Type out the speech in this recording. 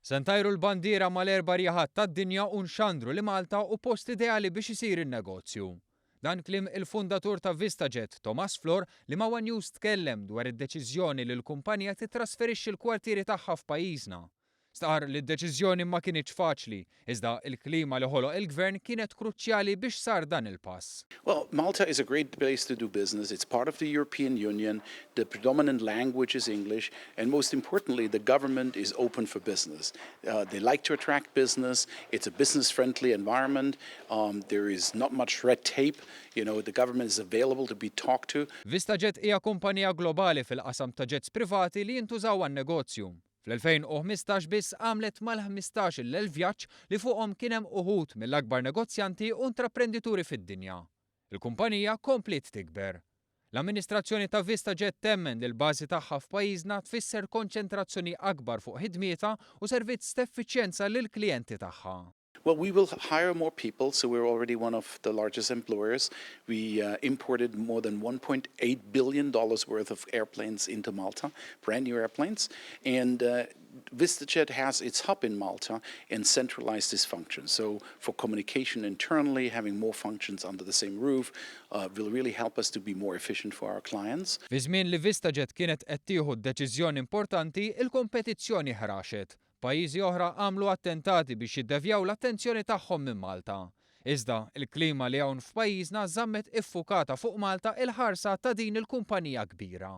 Se ntajru l-bandiera mal-erba' rjaħat tad-dinja u nxandru li Malta hu post ideali biex isir in-negozju. Dan kliem il-fundatur ta' VistaJet, Thomas Flor, li ma' one News tkellem dwar id-deċiżjoni li l-kumpanija tittrasferixxi l-kwartieri tagħha f'pajjiżna. Stqarr li d-deċiżjoni ma kinitx faċli, iżda l-klima li ħoloq il-Gvern kienet kruċjali biex sar dan il-pass. Well, Malta is a great place to do business. It's part of the European Union. The predominant language is English, and most importantly, the government is open for business. They like to attract business. It's a business-friendly environment. There is not much red tape. The government is available to be talked to. VistaJet hija kumpanija globali fil-qasam ta' jets privati li jintużaw għan-negozju. Fl-2015 biss għamlet mal-15,000 vjaġġ li fuqhom kien hemm uħud mill-akbar negozjanti u intraprendituri fid-dinja. Il-kumpanija kompliet tikber. L-amministrazzjoni ta' VistaJet temmen li l-bażi tagħha f'pajjiżna tfisser konċentrazzjoni akbar fuq ħidmietha u servizz t'effiċjenza lill-klijenti tagħha. Well, we will hire more people, so we're already one of the largest employers. We imported more than $1.8 billion worth of airplanes into Malta, brand new airplanes. And VistaJet has its hub in Malta and centralized this function. So for communication internally, having more functions under the same roof will really help us to be more efficient for our clients. Fi żmien li VistaJet kienet qed tieħu deċiżjoni importanti, il-kompetizzjoni ħraxet. Pajjiżi oħra għamlu attentati biex jiddevjaw l-attenzjoni tagħhom minn Malta. Iżda, il-klima li hawn f'pajjiżna żammet iffukata fuq Malta il-ħarsa ta' din il-kumpanija kbira.